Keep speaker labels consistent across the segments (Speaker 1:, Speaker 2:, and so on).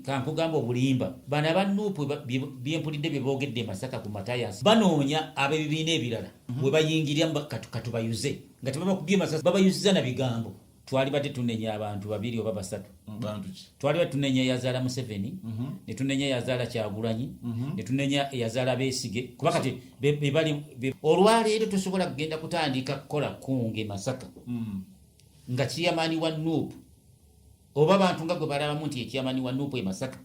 Speaker 1: Kankugamba obulimba, bano aba NUP byempulidde bye boogedde e Masaka ku Matayasi, banoonya ab'ebibiina ebirala we bayingirira katubayuze nga tebabakubye masasi, babayuziza na bigambo. Twalibadde tunenya abantu babiri oba basatu. Twalibadde tunenya eyazaala Museveni, ne tunenya eyazaala Kyagulanyi, ne tunenya eyazaala Besigye, kuba kati bebali olwaleero. Tosobola kugenda kutandika kukola kunge Masaka nga chairman wa NUP oba abantu nga gwe balabamu nti echairman wa NUP e Masaka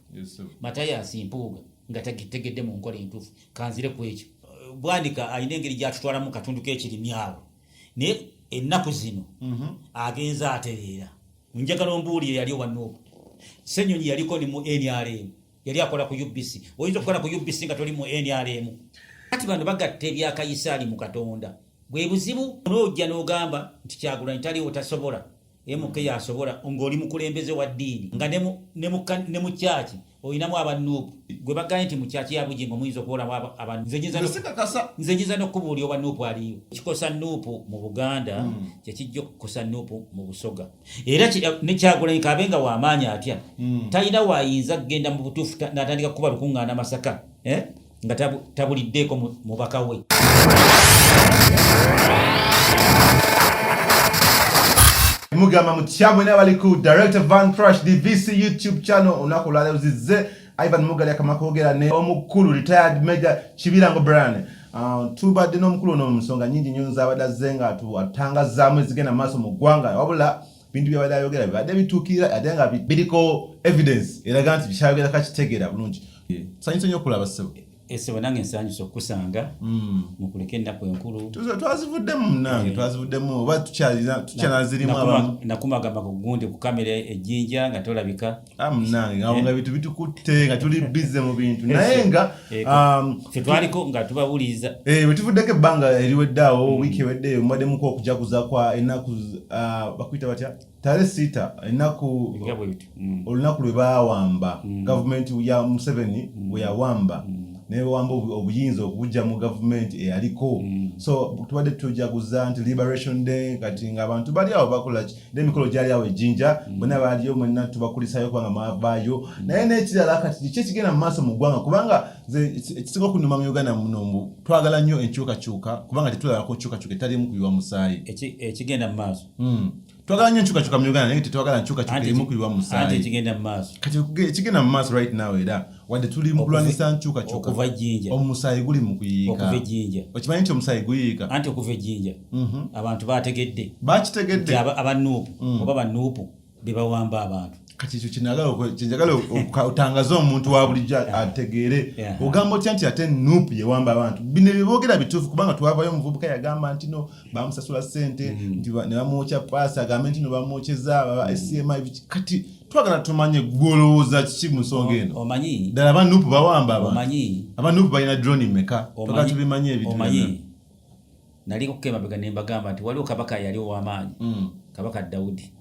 Speaker 1: Matayasi Mpuuga nga tagitegedde mu nkola entuufu. Kanzire ku ekyo. Bwanika alina engeri gyatutwalamu mu katundu k'ekirimi awo, naye ennaku zino agenza atereera. Njagala ombuulire, yali owa NUP, Ssenyonyi yaliko ni mu NRM, yali akola ku UBC. Oyinza okukola ku UBC nga toli mu NRM? Kati bano bagatta ebyakayisaali mu Katonda, bwe buzibu. N'ojja n'ogamba nti Kyagulanyi taliwo, tasobola, MK yasobola, ng'oli mukulembeze wa ddiini, nga ne mu kyaki olinamu aba NUP gwe bagambye nti mu kyaki ya Bugingo muyinza okuwolamu aba nze nyinza n'okubuulira owa NUP aliyo. Kikosa NUP mu Buganda, kyekijja okukosa NUP mu Busoga. Era ne Kyagulanyi kabe nga w'amaanyi atya, talina waayinza kugenda mu butuufu n'atandika kukuba lukuŋŋaana Masaka, eh? Nga tabuliddeeko mubaka we.
Speaker 2: Mugamba mutya mwena abali ku Director Van Crush DVC YouTube channel? Olunaku olwaleero zizze Ivan Mugali akamakwogera ne omukulu retired Major Kibirango Brian. Tubadde n'omukulu ono mu nsonga nyingi nnyo z'abadde azze nga atangazaamu ezigenda mu maaso mu ggwanga, wabula bintu byabadde ayogera bibadde bituukirira ate nga biriko evidence eraga nti kyayogera kakitegeera bulungi. Nsanyuse nnyo okulaba, ssebo.
Speaker 1: Esebo, nange nsanyuse okukusanga. Mukuleke ennaku enkulu.
Speaker 2: Twazivuddemu munange, twazivuddemu oba tukyanazirimu abamu.
Speaker 1: Nakumagamba ku gundi ku kamera ejjinja nga tolabika.
Speaker 2: Ah, munange, nga bintu bitukutte, nga tuli busy mu bintu, naye nga
Speaker 1: Ffe twaliko nga tubawuliriza.
Speaker 2: Bwe tuvuddeko ebbanga eriwedde awo, wiiki eweddeyo mubaddemu okujaguza kwa ennaku, bakuyita batya, tarehe 6, ennaku
Speaker 1: nga bwe bityo.
Speaker 2: Olunaku lwe baawamba gavumenti ya Museveni, bwe yawamba newamba obuyinza okubujja mu gavumenti eyaliko. So tubadde tujaguza nti Liberation Day. Kati ng'abantu bali awo bakola ki, n'emikolo gyali awo ejjinja, bonna baaliyo, mwenna tubakulisayo kubanga mwavaayo. Naye n'ekirala, kati kiki ekigenda mu maaso mu ggwanga? Kubanga nze ekisinga okunnuma mu Uganda muno, mbu twagala nnyo enkyukakyuka, kubanga tetulabako nkyukakyuka etaliimu kuyiwa musaayi.
Speaker 1: Ekigenda mu maaso.
Speaker 2: Twagala nnyo enkyukakyuka mu Uganda, naye tetwagala nkyukakyuka erimu kuyiwa
Speaker 1: Anti
Speaker 2: musaayi.
Speaker 1: Ekigenda mu maaso.
Speaker 2: Kati ekigenda mu maaso right now, era wadde tuli mu kulwanisa nkyukakyuka,
Speaker 1: okuva Jjinja,
Speaker 2: omusaayi guli mu kuyiika.
Speaker 1: Okuva ejjinja.
Speaker 2: Okimanyi nti omusaayi guyiika?
Speaker 1: Anti okuva ejjinja, abantu bategedde
Speaker 2: Bakitegedde.
Speaker 1: Nti aba NUP oba ba NUP be bawamba abantu.
Speaker 2: Kati ekyo kyenjagala otangaze omuntu wa bulijjo ategeere. Ogamba otya nti ate NUP yewamba abantu? Bino byeboogera bituufu? Kubanga twavayo, omuvubuka yagamba nti no bamusasula ssente, nti ne bamwokya paasi, agambe nti no bamwokyeza aba SMI biki. Kati twagala tumanye gwolowooza kiki mu nsonga eno.
Speaker 1: Omanyi
Speaker 2: Ddala aba NUP bawamba abantu?
Speaker 1: Omanyi
Speaker 2: Aba NUP balina drone meka? Twagala tubimanye ebintu byonna.
Speaker 1: Omanyi naliko kemabega ne mbagamba nti waliwo kabaka yali ow'amaanyi, Kabaka Dawudi,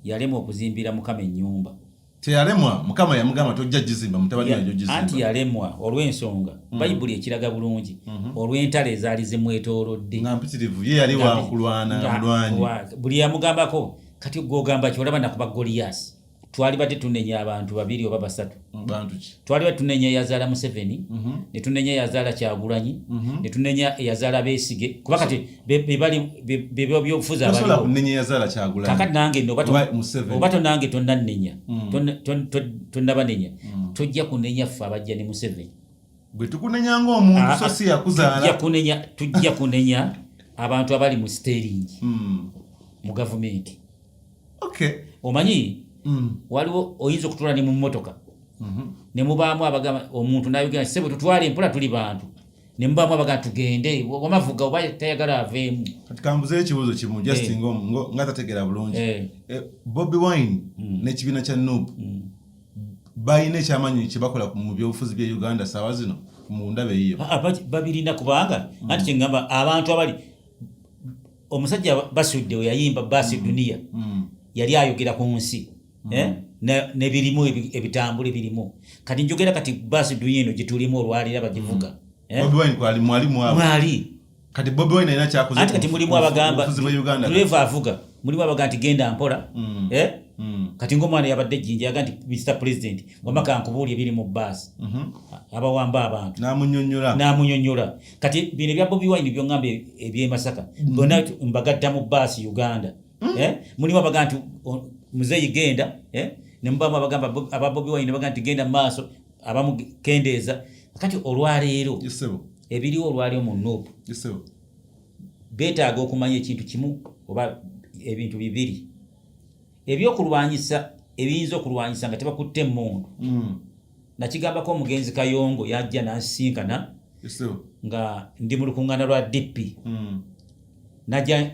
Speaker 1: yalemwa okuzimbira Mukama ennyumba.
Speaker 2: Teyalemwa, Mukama yamugamba, "Tojja gizimba, mutabani wange
Speaker 1: Anti
Speaker 2: ogizimba."
Speaker 1: Yalemwa olw'ensonga, Bayibuli ekiraga bulungi, olw'entalo ezaali zimwetoolodde.
Speaker 2: Nga mpitirivu, ye yali wakulwana, nga mulwanyi.
Speaker 1: Buli yamugambako, kati gwogamba ki? Olaba nakuba Goliyasi. Twali badde tunenya abantu babiri oba basatu.
Speaker 2: Bantu ki?
Speaker 1: Twali badde tunenya eyazaala Museveni, ne tunenya eyazaala Kyagulanyi, ne tunenya eyazaala Besigye, kuba kati be bali be byobufuzi
Speaker 2: Tosobola
Speaker 1: abaliwo.
Speaker 2: kunenya eyazaala Kyagulanyi
Speaker 1: Kakati nange nno
Speaker 2: oba Museveni.
Speaker 1: Oba tonange tonnannenya, tonnabanenya, tojja kunenya ffe abajja ne Museveni.
Speaker 2: Bwe tukunenya ng'omuntu,
Speaker 1: Ah,
Speaker 2: so
Speaker 1: ah,
Speaker 2: si yakuzaala.
Speaker 1: Tujja kunenya abantu abali mu steering mu gavumenti. Omanyi waliwo oyinza okutuula ne mu mmotoka ne mubaamu abagamba, omuntu nayogera nti, "Sebo, tutwale empola, tuli bantu," ne mubaamu abagamba, "Tugende," wamavuga oba tayagala aveemu.
Speaker 2: Kati kambuzeyo ekibuuzo kimu, just nga tategeera bulungi. Bobi Wine n'ekibiina kya NUP balina ekyamanyi kye bakola mu byobufuzi bye Uganda saawa zino mu ndaba eyiyo?
Speaker 1: Ah, ah, babirina, kubanga anti kyengamba, abantu abali, omusajja Basudde we yayimba Basi Duniya, yali ayogera ku nsi, eh? Nebirimu ebitambula ebirimu. Kati njogera kati Basi Duniya eno gyetulimu olwalira bagivuga, eh?
Speaker 2: Bobi Wine kwali mwali mwabo?
Speaker 1: Mwali.
Speaker 2: Kati Bobi Wine alina kyakoze
Speaker 1: Anti kati mulimu abagamba
Speaker 2: bufuzi bwe Uganda?
Speaker 1: Dereva avuga, mulimu abagamba nti genda mpola, eh? Kati ngaomwana yabadde ejjinja yaga nti Mr President, wama kankubuuli ebiri mu baasi, abawamba abantu.
Speaker 2: N'amunyonnyola.
Speaker 1: N'amunyonnyola. Kati bino ebya Bobi Wine byoŋŋamba ebyemasaka bonna mbagatta mu baasi Uganda. Eh? Mulimu abaga nti muzeeyi genda, eh? Ne mubamu abagamba aba Bobi Wine baga nti genda mu maaso, abamu kendeeza. Kati olwaleero
Speaker 2: Yes, ssebo.
Speaker 1: ebiriwo olwaleero mu NUP,
Speaker 2: Yes, ssebo.
Speaker 1: beetaaga okumanya ekintu kimu oba ebintu bibiri ebyokulwanyisa ebiyinza okulwanyisa nga tebakutte emmundu. Nakigambako omugenzi Kayongo, yajja nansinkana
Speaker 2: Yes, ssebo.
Speaker 1: nga ndi mu lukuŋŋaana lwa DP. Najja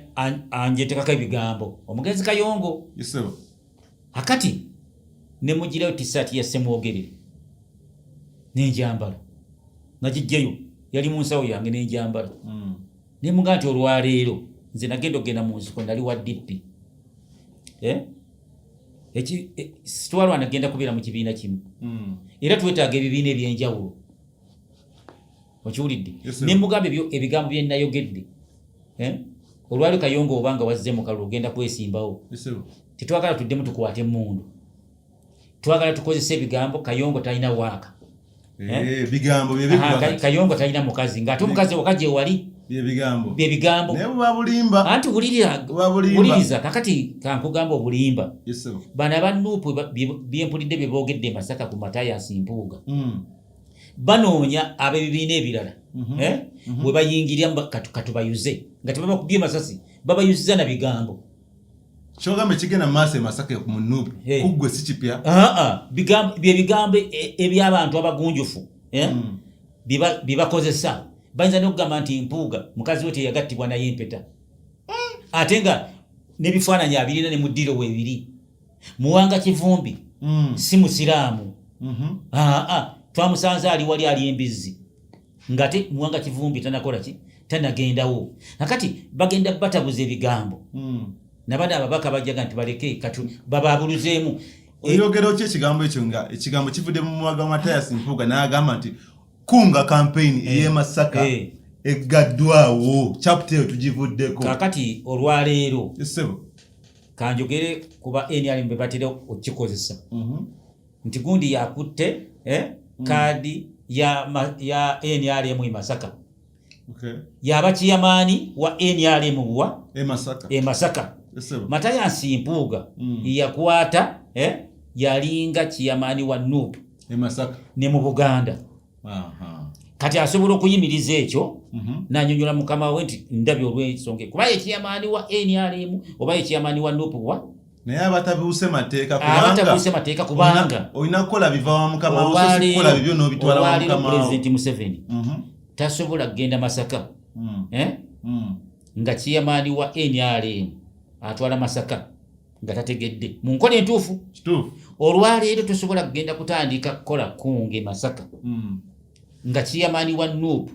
Speaker 1: anjetekako ebigambo omugenzi Kayongo.
Speaker 2: Yes, ssebo.
Speaker 1: Akati nemugirayo tisaati ya Semwogerere nenjambala, nagijjayo, yali mu nsawo yange, nenjambala. Nemugaa nti olwaleero nze nagenda okugenda mu nsiko nali wa DP. Eh? Sitwalwana genda kubeera mu kibiina kimu. Era twetaaga ebibiina ebyenjawulo, okiwulidde?
Speaker 2: Yes, sir.
Speaker 1: Nemugamba ebyo ebigambo bye nayogedde. Eh? Olwali Kayongo obanga wazze mu kalulu ogenda kwesimbawo,
Speaker 2: Yes, ssebo.
Speaker 1: tetwagala tuddemu tukwate emmundu, twagala tukozese ebigambo. Kayongo talina waaka.
Speaker 2: Eh, bigambo bye
Speaker 1: Aha,
Speaker 2: bikuba kati.
Speaker 1: Kayongo talina mukazi, ng'ate omukazi waka gye wali.
Speaker 2: Bye bigambo.
Speaker 1: Bye bigambo.
Speaker 2: Naye buba bulimba.
Speaker 1: Anti wuliriza.
Speaker 2: Buba bulimba.
Speaker 1: Wuliriza, kakati kankugamba obulimba.
Speaker 2: Yes, ssebo.
Speaker 1: Bano aba NUP byempulidde bye boogedde e Masaka ku Matayas Mpuuga, banoonya ab'ebibiina ebirala, eh? We bayingirira katubayuze nga tebabakubye masasi, babayuziza na bigambo.
Speaker 2: Kyogamba ekigenda mu maaso e Masaka mu NUP
Speaker 1: Hey.
Speaker 2: kuggwe si kipya?
Speaker 1: Aa, bye bigambo eby'abantu abagunjufu, eh? Bye bakozesa. Bayinza n'okugamba nti Mpuuga mukazi we teyagattibwa naye empeta, ate nga n'ebifaananyi abirina ne mu ddiro weebiri. Muwanga Kivumbi si musiraamu. Aa, twamusanze ali wali ali embizzi, ngate Muwanga Kivumbi tanakola ki, tanagendawo. Nakati bagenda batabuza ebigambo. Nabana ababaka bajjaga nti baleke kati bababuluzeemu.
Speaker 2: Oyogera ki ekigambo ekyo nga ekigambo kivudde mu mumwa gwa Mathias Mpuuga n'agamba nti kunga campaign ey'e Masaka eggaddwawo, chapter eyo tugivuddeko.
Speaker 1: Kakati olwaleero
Speaker 2: Yes, ssebo.
Speaker 1: kanjogere kuba NRM be batera okukikozesa nti gundi yakutte kaadi ya NRM e Masaka. Yaba chairman wa NRM wa
Speaker 2: E Masaka.
Speaker 1: e Masaka.
Speaker 2: Yes, ssebo.
Speaker 1: Mathias Mpuuga yakwata, yalinga chairman wa NUP
Speaker 2: E Masaka.
Speaker 1: ne mu Buganda. Kati asobola okuyimiriza ekyo nanyonyola mukama we nti ndabye olw'ensonga, kuba ye chairman wa NRM oba ye chairman wa NUP wa
Speaker 2: Naye abatabuuse mateeka.
Speaker 1: Abatabuuse mateeka, kubanga
Speaker 2: olina kukola biva wa mukama wo, so si kukola bibyo n'obitwala wa
Speaker 1: olwaleero
Speaker 2: mukama wo.
Speaker 1: Pulezidenti Museveni tasobola kugenda Masaka, eh? Nga chairman wa NRM atwala Masaka nga tategedde mu nkola entuufu.
Speaker 2: Kituufu.
Speaker 1: Olwaleero tosobola kugenda kutandika kukola kunge Masaka nga chairman wa NUP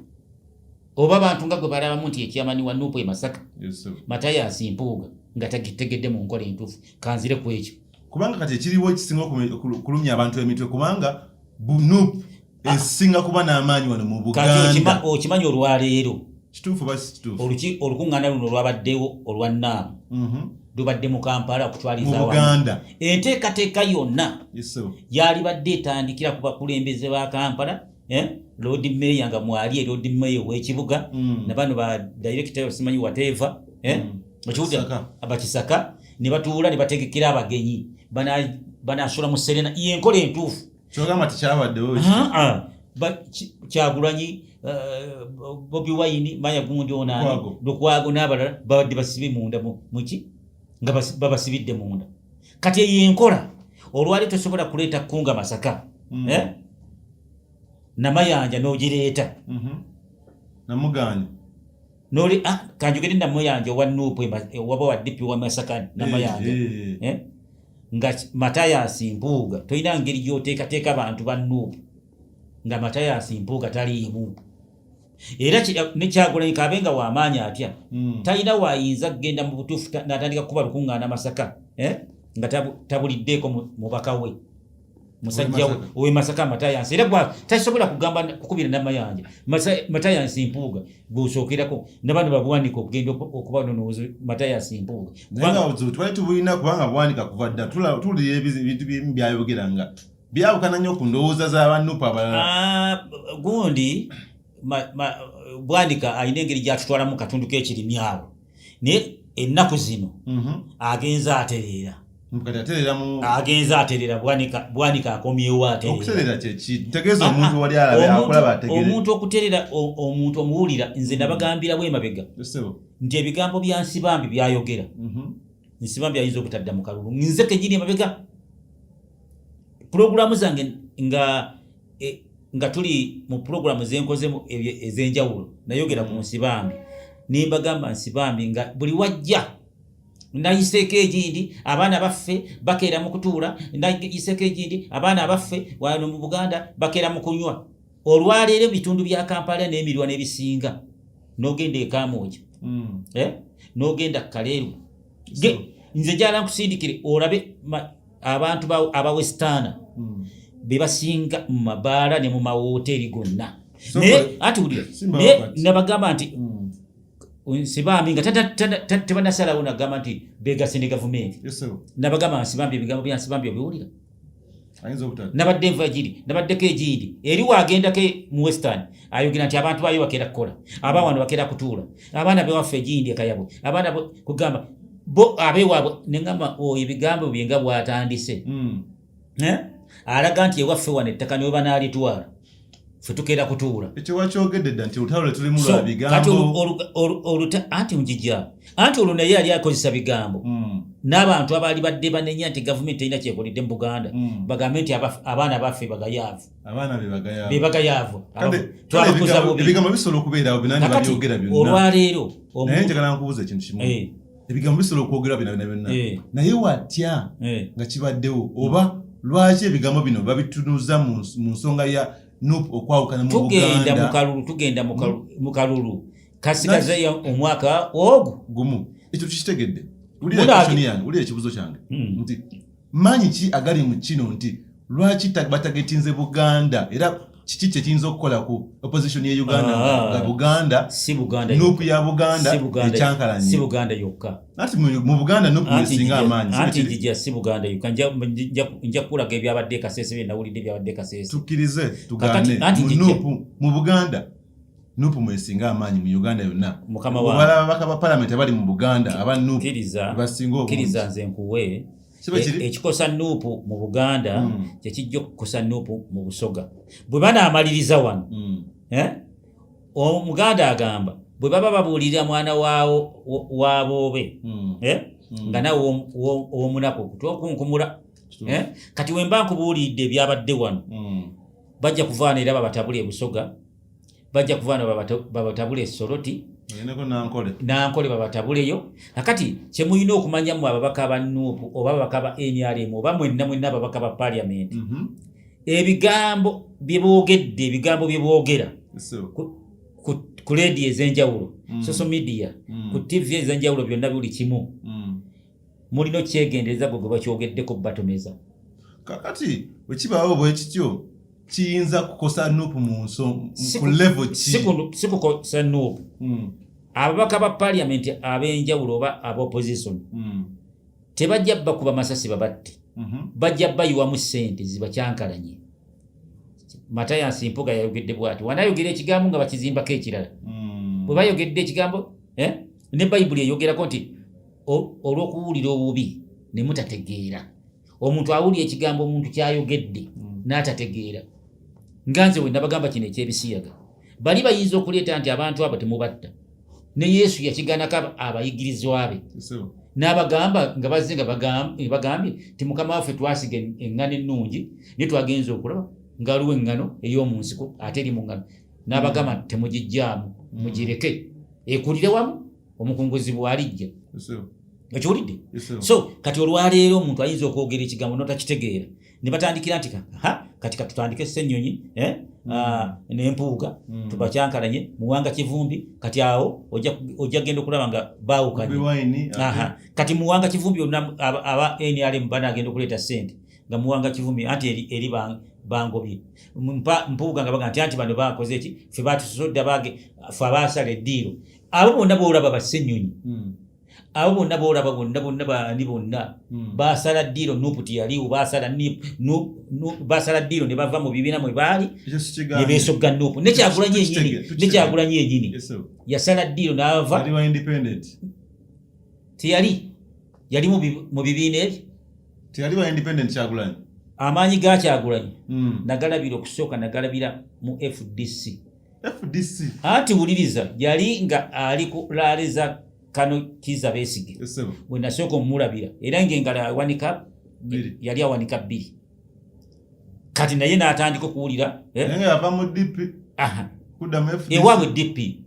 Speaker 1: oba bantu nga gwe balabamu nti echairman wa NUP e Masaka
Speaker 2: Yes, sir.
Speaker 1: Matayasi Mpuuga nga tagitegedde mu nkola entuufu. Kanzire ku ekyo.
Speaker 2: Kubanga kati ekiriwo ekisinga okulumya abantu emitwe, kubanga NUP esinga kuba n'amaanyi wano mu
Speaker 1: Kati
Speaker 2: Buganda.
Speaker 1: Okimanyi olwaleero
Speaker 2: Kituufu oba si kituufu?
Speaker 1: Olukuŋŋaana luno olwabaddewo olwa NAM lubadde mu Kampala okutwaliza
Speaker 2: Mu
Speaker 1: awamu.
Speaker 2: Buganda.
Speaker 1: Enteekateeka yonna
Speaker 2: Yes, sir.
Speaker 1: yalibadde etandikira ku bakulembeze ba Kampala, eh? Lord Mayor nga mwali, Lord Mayor w'ekibuga na bano ba director simanyi whatever, eh? Okiwulira?
Speaker 2: Kisaka.
Speaker 1: Abakisaka ne batuula ne bategekera abagenyi banasula mu Serena, yenkola entuufu.
Speaker 2: Kyogamba tekyabaddewo?
Speaker 1: Ah, ah. Kyagulanyi, Bobi Wine, manya gundi onani,
Speaker 2: Lukwago.
Speaker 1: Lukwago n'abalala babadde basibe munda muki nga babasibidde munda. Kati eyo enkola olwali tosobola kuleeta kunga Masaka, eh? Namayanja n'ogireeta.
Speaker 2: Namuganya.
Speaker 1: Noli, ah, kanjogere Namayanja owa NUP waba wa DP wa Masaka Namayanja, eh? Nga Matayasi Mpuuga tolina ngeri gy'oteekateeka bantu ba NUP nga Matayasi Mpuuga taliimu. Era ne Kyagulanyi kabe nga w'amaanyi atya, talina waayinza kugenda mu butuufu n'atandika kukuba lukuŋŋaana Masaka, eh? Nga tabuliddeeko mubaka we. Musajja owe Masaka Matayansi, era gwa tasobola kugamba kukubira namayanja. Matayansi Mpuuga gwosookerako nabano babwanika okugenda okubanonooza Matayansi Mpuuga.
Speaker 2: Naye nga obuzibu twali tubulina, kubanga Bwanika kuva dda tuwulira ebintu bimu byayogera nga byawukana nnyo ku ndowooza z'aba NUP abalala.
Speaker 1: Ah, gundi Bwanika alina engeri gyatutwalamu katundu k'ekirimi awo, naye ennaku zino agenze atereera.
Speaker 2: Kati atereera mu
Speaker 1: Agenze atereera. Bwanika, Bwanika akomyewo atereera.
Speaker 2: Okutereera kyeki? Ntegeeza omuntu wali alabe akulaba ategere.
Speaker 1: Omuntu okutereera, omuntu omuwulira. Nze nabagambira bwemabega
Speaker 2: Ssebo.
Speaker 1: nti ebigambo bya Nsibambi byayogera, Nsibambi ayinza obutadda mu kalulu. Nze kenyini emabega pulogulaamu zange nga tuli mu pulogulaamu zenkozemu ez'enjawulo, nayogera ku Nsibambi nembagamba Nsibambi nga buli wajja nayiseeko egindi, abaana baffe bakeera mu kutuula, nayiseeko egindi, abaana baffe wano mu Buganda bakeera mu kunywa. Olwaleero ebitundu bya Kampala n'emirwa n'ebisinga, n'ogenda e Kamwokya, eh? N'ogenda Kaleerwe. Nze njagala nkusindikire olabe abantu aba westana be basinga mu mabaala ne mu mawoteeri gonna.
Speaker 2: So,
Speaker 1: Naye ati wulira,
Speaker 2: Simba
Speaker 1: naye
Speaker 2: Robert.
Speaker 1: nabagamba nti Nsibambi nga tebanasalawo, nagamba nti begase ne gavumenti.
Speaker 2: Yes, sir.
Speaker 1: Nabagamba Nsibambi, ebigambo bya Nsibambi obiwulira.
Speaker 2: Ayinza obutadda.
Speaker 1: Nabadde nva giri, nabaddeko egindi eri, waagendako mu western, ayogera nti abantu bayo bakeera kukola, abawano bakeera kutuula, abaana bewaffe egindi ekayabwe, abaana kugamba bo abewaabwe. Neŋamba oyo ebigambo bye nga bwatandise, Eh? Alaga nti ewaffe wano ettaka niwe banaalitwala, ffe tukeera kutuula.
Speaker 2: Ekyo wakyogedde dda nti olutalo lwe tulimu
Speaker 1: So,
Speaker 2: lwa
Speaker 1: kati
Speaker 2: bigambo.
Speaker 1: Anti njija, anti olwo naye yali akozesa bigambo n'abantu abaali badde banenya nti gavumenti terina kyekoledde mu Buganda, bagambe nti abaana baffe bagayaavu.
Speaker 2: Abaana be bagayaavu.
Speaker 1: Be bagayaavu.
Speaker 2: Kale
Speaker 1: Twabakuza bubi.
Speaker 2: Ebigambo bisobola okubeerawo byonna ne
Speaker 1: Kakati
Speaker 2: babyogera byonna.
Speaker 1: olwaleero
Speaker 2: Naye
Speaker 1: omuntu
Speaker 2: njagala nkubuuza ekintu kimu. Ebigambo bisobola okwogerwa byonna byonna byonna. Naye watya nga kibaddewo, oba lwaki ebigambo bino babitunuza mu nsonga ya NUP okwawukana mu
Speaker 1: Tugenda mu
Speaker 2: Buganda?
Speaker 1: kalulu, tugenda mu kalulu kasigazeyo omwaka ogwo.
Speaker 2: Gumu, ekyo tukitegedde. Wulira question yange, wulira ekibuzo kyange nti maanyi ki agali mu kino, nti lwaki batagetinze Buganda, era kiki kyekiyinza okukola ku opposition ye Uganda nga Buganda,
Speaker 1: Si Buganda
Speaker 2: NUP
Speaker 1: yokka.
Speaker 2: ya Buganda
Speaker 1: Si Buganda,
Speaker 2: ekyankalanye?
Speaker 1: si Buganda yokka.
Speaker 2: Anti mu Buganda NUP
Speaker 1: Anti
Speaker 2: esinga amaanyi, si
Speaker 1: anti
Speaker 2: bwe kiri?
Speaker 1: Njija, si Buganda yokka. Nja kukulaga ebyabadde e Kaseese, bye nawulidde ebyabadde e Kaseese.
Speaker 2: Tukkirize
Speaker 1: Kakati,
Speaker 2: tugaane,
Speaker 1: anti
Speaker 2: mu
Speaker 1: njija.
Speaker 2: NUP mu Buganda, NUP mwesinga amaanyi mu Uganda yonna.
Speaker 1: Mukama wange.
Speaker 2: Obala ababaka ba palamenti abali mu Buganda aba NUP
Speaker 1: Kkiriza,
Speaker 2: basinga obungi.
Speaker 1: kkiriza nze nkuwe
Speaker 2: Si bwe kiri?
Speaker 1: Ekikosa NUP mu Buganda kyekijja okukosa NUP mu Busoga bwe banaamaliriza wano. Eh? Omuganda agamba bwe baba babuulirira mwana waaboobe, eh? Nga nawe ow'omunaku okutwokunkumula. Eh? Kati wemba nkubuulidde ebyabadde wano, bajja kuvaana era babatabule e Busoga, bajja kuvaana babatabule e Soroti.
Speaker 2: Ogendeko Nankole.
Speaker 1: Nankole babatabuleyo. Kakati kyemulina okumanya mu ababaka ba NUP oba ababaka ba NRM oba mwenna mwenna ababaka ba parliament, ebigambo bye boogedde, ebigambo bye boogera ku leediyo ez'enjawulo, social media, ku TV ez'enjawulo, byonna buli kimu mulina okyegendereza gwe gwe bakyogeddeko batomeza.
Speaker 2: Kakati bwe kibaawo bwe kityo, kiyinza kukosa NUP mu nso ku level ki?
Speaker 1: Si kukosa NUP. Ababaka ba parliament ab'enjawulo oba aba opposition tebajja bakuba masasi babatte, bajja bayiwamu ssente zibakyankalanye. Matayasi Mpuga yayogedde bwati, wanayogera ekigambo nga bakizimbako ekirala. Bwe bayogedde ekigambo, eh? Ne Bayibuli eyogerako nti olw'okuwulira obubi ne mutategeera. Omuntu awulira ekigambo omuntu kyayogedde n'atategeera, nga nze we nabagamba kino ekyebisiyaga, bali bayinza okuleeta nti abantu abo temubatta. Ne Yesu yakiganako abayigirizwa be n'abagamba nga bazze nga bagambye nti, "Mukama waffe, twasiga eŋŋano ennungi, naye twagenza okulaba nga waliwo eŋŋano ey'omu nsiko ate eri mu ŋŋano." N'abagamba nti, "Temugijjaamu, mugireke ekulire wamu, omukunguzi bw'alijja." Okiwulidde? So kati olwaleero omuntu ayinza okwogera ekigambo notakitegeera, ne batandikira nti, "Ha, kati katutandike Ssennyonyi, eh? Ah, n'Empuuga tubakyankalanye, Muwanga Kivumbi." Kati awo ojja genda okulaba nga baawukanye.
Speaker 2: Bobi Wine, ate
Speaker 1: Aha. Kati Muwanga Kivumbi yonna aba NRM banagenda okuleeta sente. nga Muwanga Kivumbi anti eri bangobye Mpuuga nga baga nti anti bano bakoze eki, ffe batusodda bage, ffe abaasala eddiiro. Abo bonna boolaba bassenyonyi, abo bonna boolaba bonna bonna bani bonna basala ddiiro. NUP teyaliwo, basala ddiiro ne bava mu bibiina mwe baali ne beesogga NUP. Ne Kyagulanyi yennyini, ne Kyagulanyi yennyini yasala ddiiro n'ava, teyali yali mu bibiina ebyo.
Speaker 2: Teyali wa independent Kyagulanyi.
Speaker 1: Amaanyi ga Kyagulanyi nagalabira okusooka, nagalabira mu FDC.
Speaker 2: FDC.
Speaker 1: Anti wuliriza, yali nga ali ku rally za kano Kiza Besigye we nasooka omulabira, era ng'engalo awanika yali awanika bbiri. Kati naye n'atandika okuwulira.
Speaker 2: Yava mu DP.
Speaker 1: Ewaabwe DP.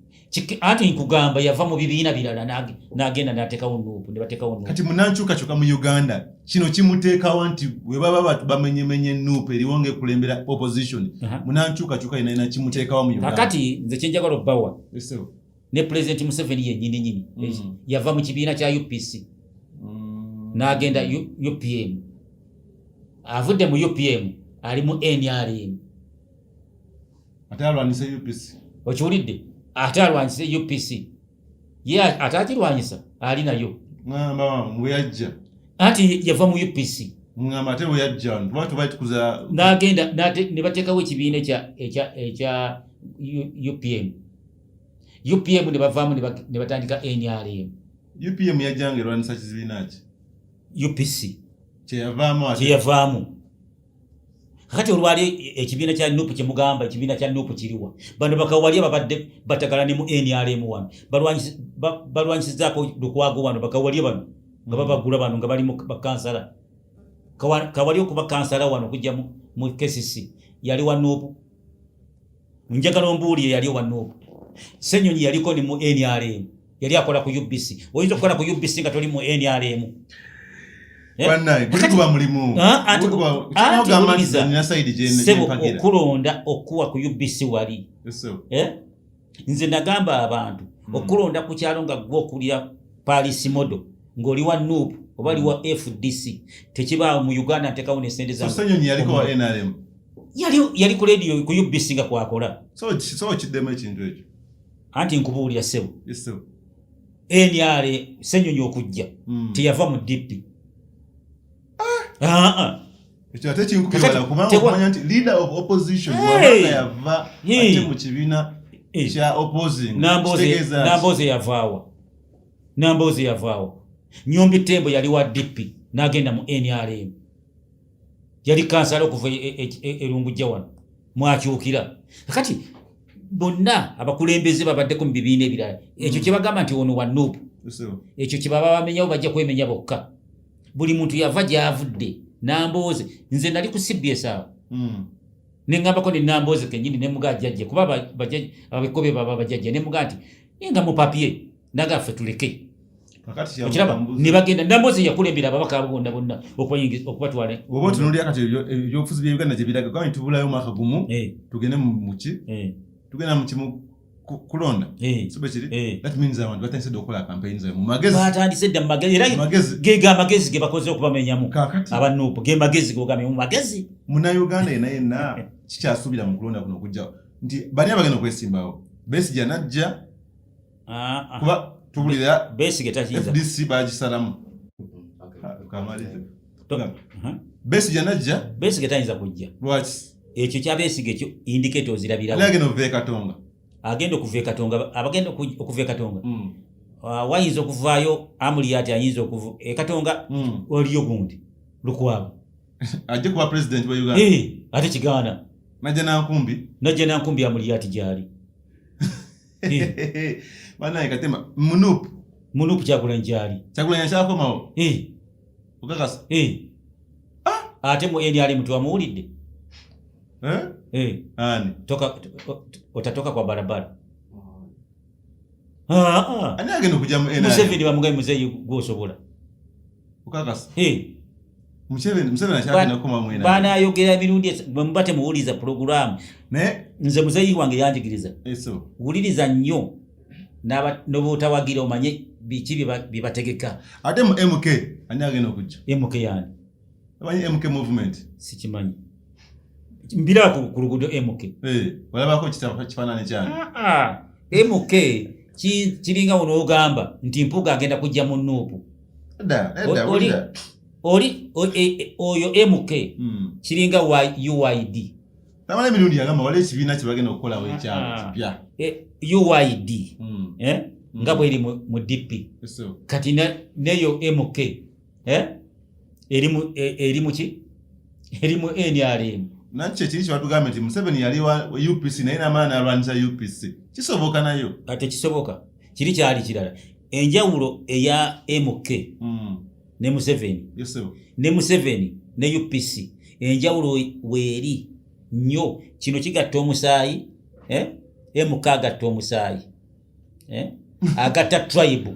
Speaker 1: Anti nkugamba yava mu bibiina birala n'agenda n'ateekawo NUP, ne bateekawo NUP.
Speaker 2: Kati munankyukakyuka mu Uganda kino kimuteekawo nti bwe baba bamenyemenye NUP eriwo ng'ekulembera opposition, munankyukakyuka yina yina kimuteekawo mu Uganda.
Speaker 1: Kakati nze kyenjagala obbawa, ne Pulezidenti Museveni yennyini nyini yava mu kibiina kya UPC n'agenda UPM, avudde mu UPM ali mu NRM.
Speaker 2: Ate alwanise UPC.
Speaker 1: Okiwulidde? Ate alwanyise UPC, ye ate akirwanyisa ali nayo.
Speaker 2: Ngamba bwe yajja.
Speaker 1: Anti yava mu UPC.
Speaker 2: Ngamba ate bwe yajja tuba tuba tukuza.
Speaker 1: N'agenda ne bateekawo ekibiina ekya UPM. UPM ne bavaamu ne batandika NRM.
Speaker 2: UPM yajjanga erwanisa kizibiina ki?
Speaker 1: UPC.
Speaker 2: Kyeyavaamu ate.
Speaker 1: Kyeyavaamu. Kakati olwali ekibiina kya NUP kyemugamba, ekibiina kya NUP kiriwa? Bano bakawali babadde batagala ne mu NRM wano balwanyisizaako Lukwago wano, bakawali bano nga babagula bano nga bali mu bakansala. Kawali okuba kansala wano okujja mu KCC yali wa NUP. Njagala ombuulire, yali wa NUP. Senyonyi yaliko ni mu NRM, yali akola ku UBC. Oyinza okukola ku UBC nga toli mu NRM? Eh?
Speaker 2: Bannaye, guli
Speaker 1: Kakati-
Speaker 2: guba mulimu.
Speaker 1: Ah, anti
Speaker 2: Guli guba-
Speaker 1: anti
Speaker 2: Kino ogamba nti
Speaker 1: wuliriza.
Speaker 2: nina side
Speaker 1: Ssebo,
Speaker 2: gye mpagira.
Speaker 1: okulonda okuwa ku UBC wali.
Speaker 2: Ssebo.
Speaker 1: Eh? Nze nagamba abantu, okulonda ku kyalo nga gwe okulira Paris model ng'oli wa NUP oba oli wa FDC tekibaawo mu Uganda. Ntekawo nesente
Speaker 2: So
Speaker 1: zange.
Speaker 2: Ssenyonyi yaliko wa NRM.
Speaker 1: Yali ku radio ku UBC nga kwakola.
Speaker 2: So kiddemu ekintu ekyo.
Speaker 1: Anti nkubuulira ssebo,
Speaker 2: Ssebo.
Speaker 1: NR Ssenyonyi okujja teyava mu DP. Ah, ah.
Speaker 2: Ekyo ate kinkubira
Speaker 1: Kakati,
Speaker 2: kubanga okumanya nti leader of opposition
Speaker 1: Hey!
Speaker 2: wabanga yava
Speaker 1: Hey!
Speaker 2: ate mu kibiina
Speaker 1: Hey.
Speaker 2: kya opposing.
Speaker 1: Namboze.
Speaker 2: Kitegeeza ki?
Speaker 1: Namboze yavaawa, Namboze yavaawa. Nyombi Tembo yali wa DP n'agenda mu NRM, yali kansala okuva Erungujja wano mwakyukira. Kati bonna abakulembeze babaddeko mu bibiina ebirala. Ekyo kyebagamba nti ono wa NUP,
Speaker 2: Ssebo.
Speaker 1: ekyo kyebaba bamenyawo bajja kwemenya bokka. Buli muntu yava gy'avudde. Namboze, nze nali ku CBS awo neŋŋambako ne Namboze kennyini, nemugaa jjajja, kuba abikobe baba bajjajja, nemugaa nti naye nga mupapye nagaffe tuleke.
Speaker 2: Kakati
Speaker 1: Okiraba?
Speaker 2: kyambuza.
Speaker 1: Ne bagenda. Namboze yakulembera ababaka abo bonna bonna okubatwala.
Speaker 2: Oba otunuulira kati ebyobufuzi bya Uganda gye biraga, gamba nti tubulayo omwaka gumu tugende muki, tugenda mu kimu kulonda. So bwe kiri? That means abantu batandise dda okukola campaign zaabwe mu magezi.
Speaker 1: Batandise dda mu magezi era
Speaker 2: Mu magezi.
Speaker 1: Ge amagezi ge bakoze okubamenyamu.
Speaker 2: Kaakati
Speaker 1: Aba NUP ge magezi gogambye mu magezi.
Speaker 2: Munnayuganda yenna yenna kikyasuubira mu kulonda kuno okujja nti bani abagenda okwesimbawo? Besigye anajja?
Speaker 1: Ah, ah.
Speaker 2: Kuba tubulira
Speaker 1: Besigye takiyinza.
Speaker 2: FDC bagisalamu. Kamalirize. Besigye anajja?
Speaker 1: Besigye tayinza kujja.
Speaker 2: Lwaki?
Speaker 1: Ekyo kya Besigye ekyo indicator
Speaker 2: Ani
Speaker 1: ozirabirawo.
Speaker 2: agenda okuva e Katonga?
Speaker 1: Agenda okuva e Katonga, abagenda okuva e Katonga, wayinza okuvaayo Amuriat, ayinza okuva e Katonga. Waliyo gundi Lukwago.
Speaker 2: Ajje kuba president wa Uganda?
Speaker 1: Eh, ate kigaana.
Speaker 2: Najja nankumbi.
Speaker 1: Najja nankumbi Amuriat gyali. Eh,
Speaker 2: Banaye Katema mu NUP.
Speaker 1: Mu NUP Kyagulanyi gyali.
Speaker 2: Kyagulanyi akyakomawo?
Speaker 1: Eh,
Speaker 2: Okakasa?
Speaker 1: Eh. Ate mu NRM twamuwulidde.
Speaker 2: Eh?
Speaker 1: Eh,
Speaker 2: Ani?
Speaker 1: Toka otatoka kwa barabara. Ah, ah.
Speaker 2: Ani agenda okujja mu NRM?
Speaker 1: Museveni bamugaye, muzeeyi gwosobola.
Speaker 2: Okakasa?
Speaker 1: Eh,
Speaker 2: Museveni akyagenda kukomawo mu NRM?
Speaker 1: Banayogera emirundi bwe muba temuwuliriza pulogulaamu.
Speaker 2: Naye
Speaker 1: Nze muzeeyi wange yanjigiriza,
Speaker 2: eso
Speaker 1: wuliriza nnyo n'oba otawagira omanye biki bye bategeka.
Speaker 2: Ate mu MK ani agenda okujja?
Speaker 1: MK yani?
Speaker 2: Omanyi MK movement?
Speaker 1: Sikimanyi, mbiraba ku luguudo MK.
Speaker 2: Eh, olabako kifaananyi kyange?
Speaker 1: Ah, ah. MK kiringa wonoogamba nti Mpuuga agenda kujja mu NUP. Oli e, oyo MK kiringa wa UYD.
Speaker 2: Tamala emirundi yagamba waliwo ekibiina kye bagenda okukolawo ekyalo ah. kipya.
Speaker 1: E, UYD eh? Nga bweri mu DP, kati neyo MK eh? Eri mu ki? Eri mu NRM.
Speaker 2: Nanti kyekiri kyebatugambye nti Museveni yali wa UPC naye namala nalwanyisa UPC, kisoboka nayo?
Speaker 1: Tekisoboka, kiri kyali kirala. Enjawulo eya MK ne Museveni ne Museveni ne UPC, enjawulo weeri nnyo. Kino kigatta omusaayi, eh? MK agatta omusaayi, eh? Agatta tribe.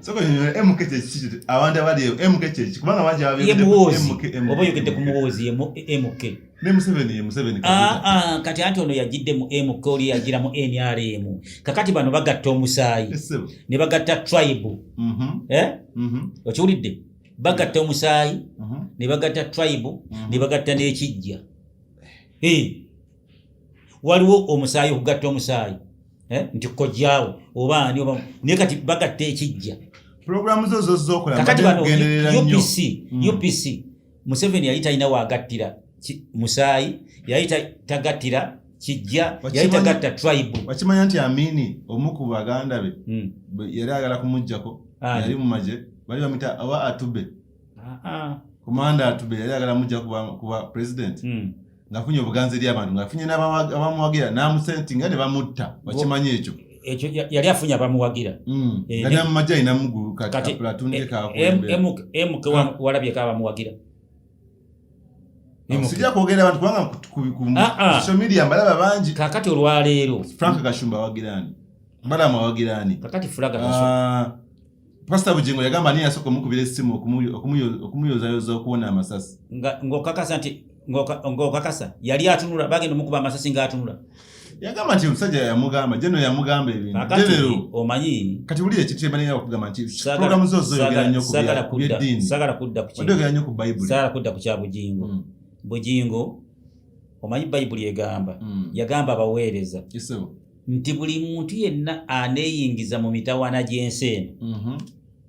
Speaker 2: Abantu abali MK kyeki? Kubanga bangi
Speaker 1: Ye Muhoozi, oba oyogedde ku Muhoozi, ye MK.
Speaker 2: Ne Museveni ye Museveni.
Speaker 1: Ah, ah, kati anti ono yagidde mu MK, oli yagira mu NRM. Kakati bano bagatta omusaayi ne bagatta tribe. Eh? Okiwulidde? Bagatta omusaayi ne bagatta tribe ne bagatta n'ekijja. Eh. Waliwo omusaayi, okugatta omusaayi, eh? Nti kojjaawo oba ani oba, naye kati bagatta ekijja.
Speaker 2: Pulogulaamu zo zozokola.
Speaker 1: Kakati bano UPC, UPC, Museveni yali talina wagattira musaayi, yali tagattira kijja, yali tagatta tribe.
Speaker 2: Wakimanya nti Amini omu ku baganda be yali ayagala kumugjako, yali mu magye, bali bamita oba Atube, komanda Atube, yali ayagala mujja kuba president, ngaafunye obuganzi eri abantu, ngaafunye n'abamuwagira, n'amusentinga ne bamutta. Wakimanyi ekyo?
Speaker 1: Ekyo yali afunye abamuwagira.
Speaker 2: Eh, nga namumajje alina mugulu platoon ye kakulembera.
Speaker 1: MK walabyeko abamuwagira?
Speaker 2: Sijja kwogera abantu kubanga ku social media mbalaba bangi.
Speaker 1: Kakati olwaleero
Speaker 2: Frank Gashumba awagirani? Balamu awagirani?
Speaker 1: Kakati fulaga
Speaker 2: Ah, Pastor Bugingo yagamba ani yasooka omukubira essimu okumuyozayoza okuwona amasasi?
Speaker 1: Ng'okakasa nti ng'okakasa yali atunula, bagenda omukuba amasasi ng'atunula.
Speaker 2: Yagamba nti omusajja yamugamba, General yamugamba ebintu.
Speaker 1: Kakati
Speaker 2: General
Speaker 1: omanyi
Speaker 2: kati wulira ekintu kyemanira okugamba nti programu zo zoyogera nnyo ku
Speaker 1: saagala
Speaker 2: ku byeddiini.
Speaker 1: Saagala kudda ku
Speaker 2: Wadde oyogera nnyo ku Bayibuli.
Speaker 1: Saagala kudda ku kya Bugingo. Bugingo, omanyi Bayibuli egamba, yagamba abaweereza
Speaker 2: Isebo.
Speaker 1: nti buli muntu yenna aneeyingiza mu mitawaana gy'ensi eno,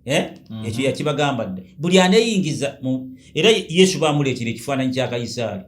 Speaker 1: eh? Ekyo yakibagamba dda, buli aneeyingiza mu, era Yesu bamuleetera ekifaananyi kya Kayisaali,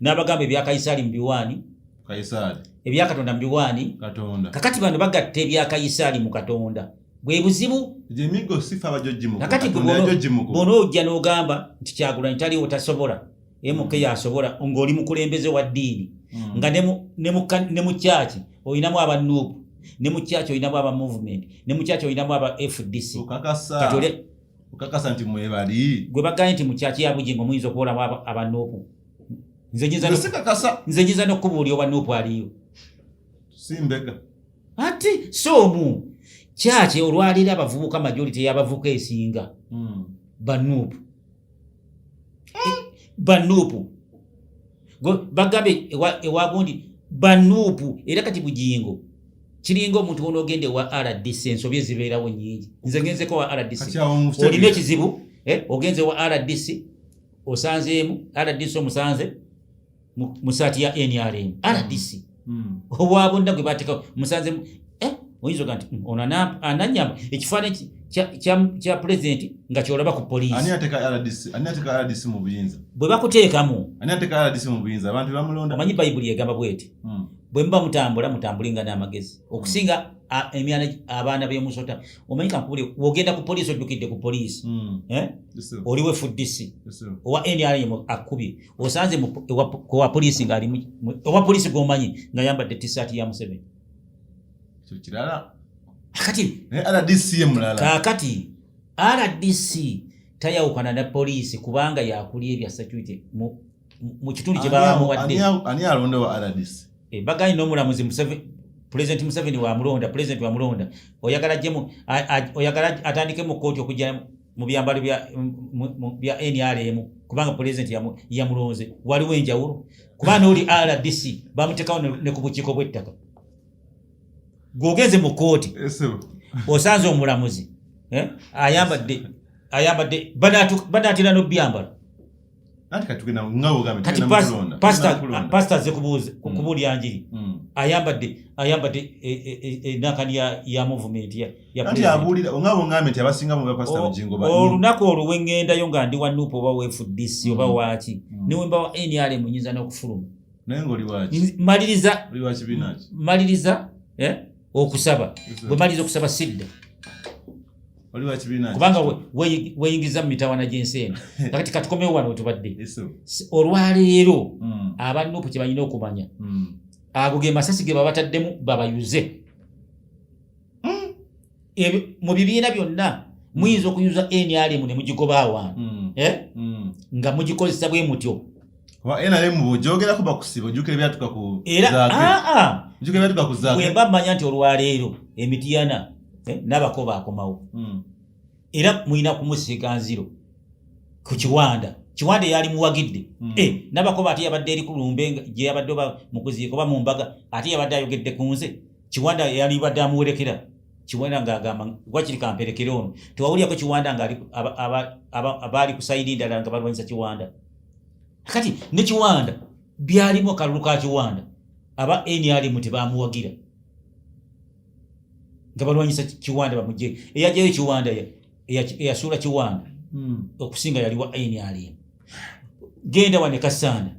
Speaker 1: n'abagamba ebya Kayisaali mu biwaani
Speaker 2: Kayisaali.
Speaker 1: Ebya Katonda mu biwaani
Speaker 2: Katonda.
Speaker 1: Kakati bano bagatta ebya Kayisaali mu Katonda, bwe buzibu.
Speaker 2: Egyo emiggo sifa abajojimuko.
Speaker 1: Kakati gwe
Speaker 2: Katonda yajojimuko.
Speaker 1: Bw'oba ojja n'ogamba nti Kyagulanyi taliwo, tasobola, MK yasobola, ng'oli mukulembeze wa ddiini, nga ne mu kyaki olinamu aba NUP, ne mu kyaki olinamu aba movement, ne mu kyaki olinamu aba FDC.
Speaker 2: Okakasa?
Speaker 1: Kati oli
Speaker 2: Okakasa nti mwebali?
Speaker 1: Gwe bagambye nti mu kyaki ya Bugingo muyinza okuwolamu aba NUP, nze nyinza
Speaker 2: Sikakasa.
Speaker 1: Nze nyinza n'okubuulira owa NUP aliyo.
Speaker 2: Simbega.
Speaker 1: Ati so omu kyaki olwaleero abavubuka, majority y'abavubuka esinga ba NUP, ba NUP. Bagambye ewa gundi ba NUP. Era kati Bugingo kiringa omuntu wonoogenda ewa RDC, ensobi ezibeerawo nyingi. Nze ngenzeko wa RDC.
Speaker 2: Kati awo nkutegeera.
Speaker 1: Olina ekizibu, eh, ogenze wa RDC, osanzeemu RDC, omusanze mu saati ya NRM, RDC owa bonna gwe bateekawo musanze eh, oyinza oga nti ono ananyamba ekifaananyi kya pulezidenti nga kyolaba ku
Speaker 2: Ani
Speaker 1: poliisi.
Speaker 2: ateeka RDC? Ani ateeka RDC mu buyinza?
Speaker 1: Bwe bakuteekamu
Speaker 2: Ani ateeka RDC mu buyinza? Abantu bamulonda.
Speaker 1: Omanyi Bayibuli egamba bweti, bwe muba mutambula, mutambulenga n'amagezi okusinga emyana abaana b'emusota. Omanyi, kankubule, wogenda ku poliisi, oddukidde ku poliisi, eh?
Speaker 2: Yes, sir.
Speaker 1: Oliwo FDC,
Speaker 2: Yes, sir.
Speaker 1: owa NRM akubye, osanze owa poliisi ng'ali owa poliisi gw'omanyi ng'ayambadde tisaati ya Museveni.
Speaker 2: Ekyo kirala.
Speaker 1: Kati
Speaker 2: Naye RDC ye mulala.
Speaker 1: Kaakati RDC tayawukana na poliisi kubanga yakulya ebya security mu kitundu kye baba bamuwadde.
Speaker 2: Ani alonda wa RDC?
Speaker 1: Eh, baganye n'omulamuzi President Museveni wamulonda, president wamulonda. Oyagala ajjemu oyagala atandike mu kooti okujja mu byambalo bya NRM kubanga president yamulonze? Waliwo enjawulo, kuba n'oli RDC bamuteekawo ne ku bukiiko bw'ettaka. Gw'ogenze mu kooti,
Speaker 2: Yes, sir.
Speaker 1: osanze omulamuzi, eh, ayambadde banaatera n'obyambalo.
Speaker 2: Anti kati tugenda nga bw'ogambye,
Speaker 1: Kati
Speaker 2: tugenda mu kulonda, tugenda mu kulonda.
Speaker 1: Pasita aze kubuulira njiri, ayambadde enakani ya movement ya
Speaker 2: Anti
Speaker 1: president.
Speaker 2: Abuulira nga bw'ongambye nti abasinga mu bapasita Bugingo
Speaker 1: Olunaku olwo weŋŋendayo nga ndi wa NUP oba wa FDC oba waaki, newemba wa NRM, nyinza n'okufuluma.
Speaker 2: Naye ng'oli waki?
Speaker 1: Maliriza.
Speaker 2: Oli wa kibiina ki?
Speaker 1: Maliriza okusaba. Bwe maliriza okusaba, sidda.
Speaker 2: Oli wa kibiina ki?
Speaker 1: Kubanga weeyingiza mu mitawana gy'ensi eno. Kakati katukomewo wano wetubadde.
Speaker 2: Yes, sir.
Speaker 1: Olwaleero aba NUP kye balina okumanya, ago ge masasi ge babataddemu babayuze. Ebyo mu bibiina byonna muyinza okuyuza NRM ne mugigoba awantu, eh? Nga mugikozesa bwe mutyo.
Speaker 2: Kuba NRM bw'ogyogerako bakusiba, ojjukira ebyatuka ku
Speaker 1: Era
Speaker 2: Zaake.
Speaker 1: aa
Speaker 2: Ojjukira ebyatuka ku Zaake.
Speaker 1: Bwe mba mmanya nti olwaleero emitiyana, n'abakoba akomawo, era mulina kumusiiga nziro ku Kiwanda. Kiwanda eyali muwagidde. N'abakoba ate yabadde eri ku lumbe gye yabadde oba mu kuziika oba mu mbaga, ate yabadde ayogedde ku nze. Kiwanda yali badde amuwerekera. Kiwanda ng'agamba wakiri kamperekere ono. Tewawulyako Kiwanda nga abaali ku side ndala nga balwanyisa Kiwanda. Kati ne Kiwanda byalimu akalulu ka Kiwanda, aba NRM tebamuwagira nga balwanyisa Kiwanda bamugye. Eyajjayo Kiwanda, eyasuula Kiwanda okusinga yali wa NRM. Genda wane Kasaana,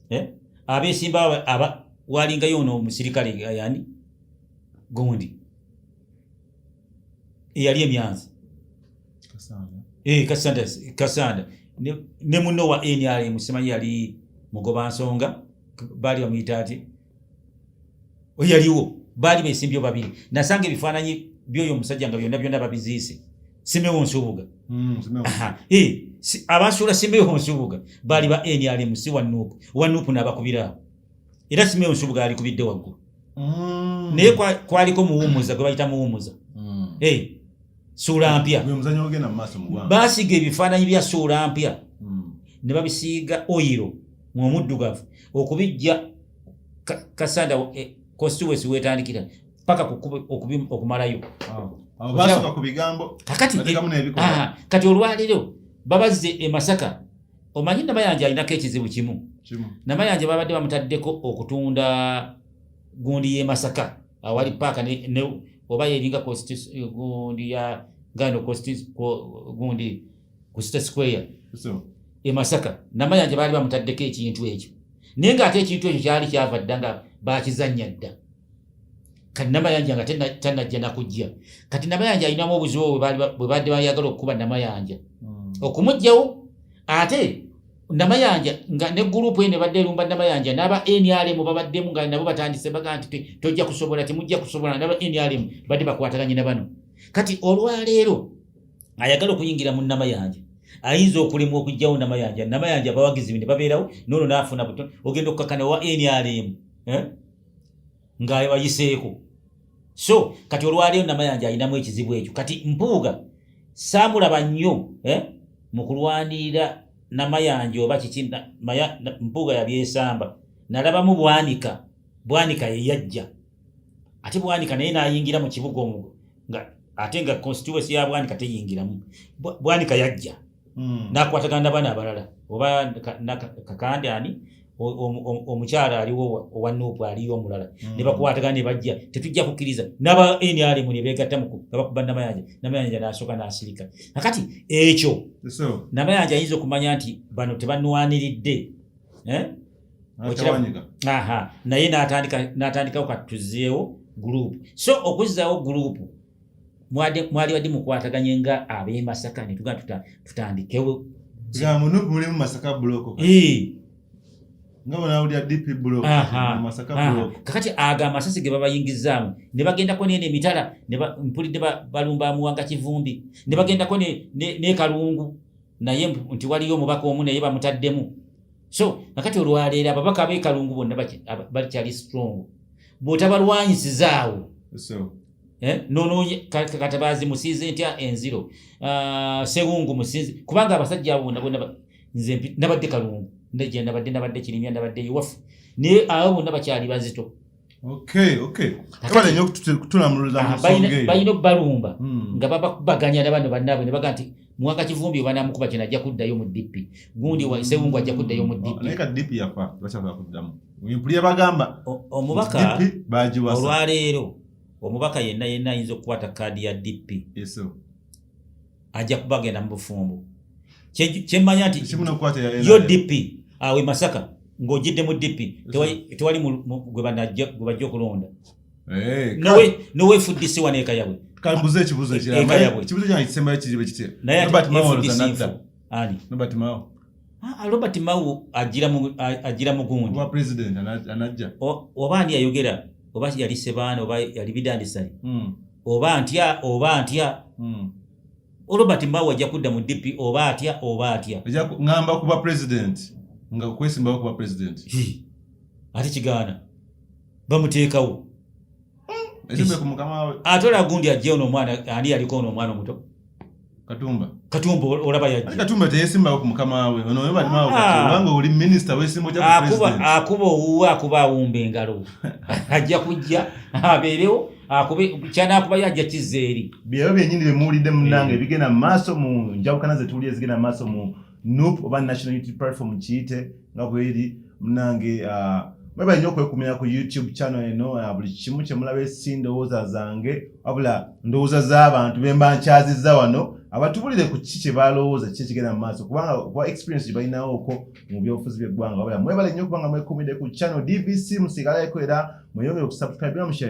Speaker 1: eh? Abesimba walingayo ono omusirikale yani gundi eyali emyanzi.
Speaker 2: Kasanda.
Speaker 1: Kasanda, Kasanda ne munno wa NRM, simanyi yali mugoba nsonga, baali bamuyita ati yaliwo, baali besimbyewo babiri. Nasanga ebifaananyi by'oyo omusajja nga byonna byonna babiziise. Simewo Nsubuga.
Speaker 2: Simewo.
Speaker 1: Aha, abasuula Simewo Nsubuga baali ba NRM, si wa NUP. Wa NUP n'abakubiraawo, era Simewo Nsubuga alikubidde waggulu. Naye kwaliko Muwumuza gwe bayita Muwumuza. Suula mpya.
Speaker 2: Gwe muzannyo ogenda mu maaso mu ggwanga.
Speaker 1: Baasiga ebifaananyi bya Suula mpya ne babisiiga oyiro omuddugavu okubijja Kasanda, constituency wetandikira paka okumalayo.
Speaker 2: Awo. Awo basooka ku bigambo,
Speaker 1: Kakati
Speaker 2: bateekamu n'ebikolwa.
Speaker 1: Aha, kati olwaleero babazze e Masaka. Omanyi Namayanja alinako ekizibu kimu.
Speaker 2: Kimu.
Speaker 1: Namayanja babadde bamutaddeko okutunda gundi y'e Masaka awali paaka oba yeringa gundi ya gano gundi ku City Square.
Speaker 2: So,
Speaker 1: e Masaka Namayanja baali bamutaddeko ekintu ekyo, naye ng'ate ekintu ekyo kyali kyava dda nga bakizannya dda. Kati Namayanja nga tannajja nakujja. Kati Namayanja alinamu obuzibu bwe badde bayagala okukuba Namayanja okumuggyawo, ate Namayanja nga ne group eno ebadde erumba Namayanja n'aba NRM babaddemu, nga nabo batandise baga nti tojja kusobola, temujja kusobola. N'aba NRM badde bakwataganye na bano. Kati olwaleero ayagala okuyingira mu Namayanja ayinza okulemwa okuggyawo Namayanja, Namayanja abawagizi be ne babeerawo, noono n'afuna buto. Ogenda okukakana wa NRM, eh? Nga bayiseeko. So kati olwaleero Namayanja alinamu ekizibu ekyo. Kati Mpuuga saamulaba nnyo, eh? Mu kulwanirira Namayanja oba kiki, Mpuuga yabyesamba. Nalabamu Bwanika. Bwanika yeyajja, ate Bwanika naye n'ayingira mu kibuga omwo, nga ate nga constituency ya Bwanika teyingiramu. Bwanika yajja n'akwatagana na bana abalala oba Kakande ani, omukyala aliwo owa NUP aliyo omulala, ne bakwatagana ne bajja, tetujja kukkiriza. N'aba NRM ne beegatta nga bakuba Namayanja. Namayanja n'asooka n'asirika. Nakati ekyo
Speaker 2: So,
Speaker 1: Namayanja ayinza okumanya nti bano tebanwaniridde, eh?
Speaker 2: Atawanyika.
Speaker 1: Aha, naye n'atandikawo kati tuzzeewo group. So okuzzaawo group, mwali badde mukwataganye nga ab'e Masaka ne tugaa tutandikewo.
Speaker 2: Nga mu NUP mulimu Masaka block. Nga bwe DP block. Mu Masaka block.
Speaker 1: Kakati ago amasasi ge babayingizaamu ne bagendako nene emitala ne mpulidde balumba Muwanga Kivumbi ne bagendako ne Kalungu, naye nti waliyo omubaka omu naye bamutaddemu. So nakati olwaleero ababaka ab'e Kalungu bonna bakyali strong. Bw'otabalwanyisizaawo,
Speaker 2: So,
Speaker 1: nonoonye Katabaazi musiize ntya enziro. Ah, Sewungu musiize, kubanga abasajja abo bonna bonna nze nabadde Kalungu, ndajja nabadde Kirimya, nabadde iwafu, naye abo bonna bakyali bazito.
Speaker 2: Okay. Kabale nnyo kutulamuluza mu
Speaker 1: Ah,
Speaker 2: nsonga eyo.
Speaker 1: Balina obbalumba nga babakubaganya na bano bannaabwe ne baga nti Muwanga Kivumbi banamukuba kino, ajja kuddayo mu DP. Gundi wa Sewungu ajja kuddayo mu DP.
Speaker 2: Naye ka DP yafa, tebakyasobola kuddamu. Mpulira bagamba
Speaker 1: Omubaka
Speaker 2: DP bagiwasa.
Speaker 1: Olwaleero omubaka yenna yenna ayinza okukwata kaadi ya DP
Speaker 2: Yes.
Speaker 1: ajja kuba agenda mu bufumbo. Kyemmanya nti
Speaker 2: Kimu n'okukwata ya
Speaker 1: yo
Speaker 2: NRM.
Speaker 1: DP awo e Masaka ng'ogidde mu DP, tewali gwe bajja okulonda.
Speaker 2: Eh,
Speaker 1: Nowe FDC wano eka yabwe.
Speaker 2: Kambuze ekibuuzo ekirala.
Speaker 1: Eka yabwe.
Speaker 2: Ekibuuzo kyange kisembayo kiri bwe kitya?
Speaker 1: Naye ate
Speaker 2: Robert Mao
Speaker 1: FDC
Speaker 2: olowooza nadda?
Speaker 1: nfu. Ani?
Speaker 2: Robert Mao.
Speaker 1: Ah, Robert Mao agira mu gundi.
Speaker 2: Kuba president anajja.
Speaker 1: Oba ani yayogera, oba yali Sebaana oba yali Bidandisali, oba ntya oba ntya, Robert Mao ajja kudda mu DP oba atya oba atya.
Speaker 2: Ejja ŋŋamba kuba president, nga kwesimbawo kuba president.
Speaker 1: Hi, ate kigaana bamuteekawo.
Speaker 2: Esimbe ku mukama we.
Speaker 1: Ate ola gundi ajja ono omwana, ani yaliko ono omwana omuto?
Speaker 2: Katumba.
Speaker 1: Katumba olaba
Speaker 2: Ate
Speaker 1: yajja.
Speaker 2: Katumba teyesimbawo ku mukama we. Ono Robert Mao kati
Speaker 1: Ah.
Speaker 2: obanga oli minisita weesimba otya ku
Speaker 1: Akuba
Speaker 2: president?
Speaker 1: Akuba owuwe, akuba awumba engalo, ajja kujja abeerewo akube kyanakubayo, ajja kizza eri.
Speaker 2: Byebyo byennyini bye muwulidde munnange ebigenda mu maaso mu njawukana ze tuwulira ezigenda mu maaso mu NUP oba National Unity Platform kiyite nga bweri munnange. Ah, mwebale nnyo okwekumira ku YouTube channel eno. Ah, buli kimu kye mulaba si ndowooza zange wabula ndowooza z'abantu be mba nkyazizza wano abatubulire ku kiki kye balowooza, kiki ekigenda mu maaso, kubanga kuba experience gye balinawo okwo mu byobufuzi by'eggwanga. Wabula mwebale nnyo okubanga mwekumidde ku channel DVC, musigaleko era mweyongere okusubscribe mushare.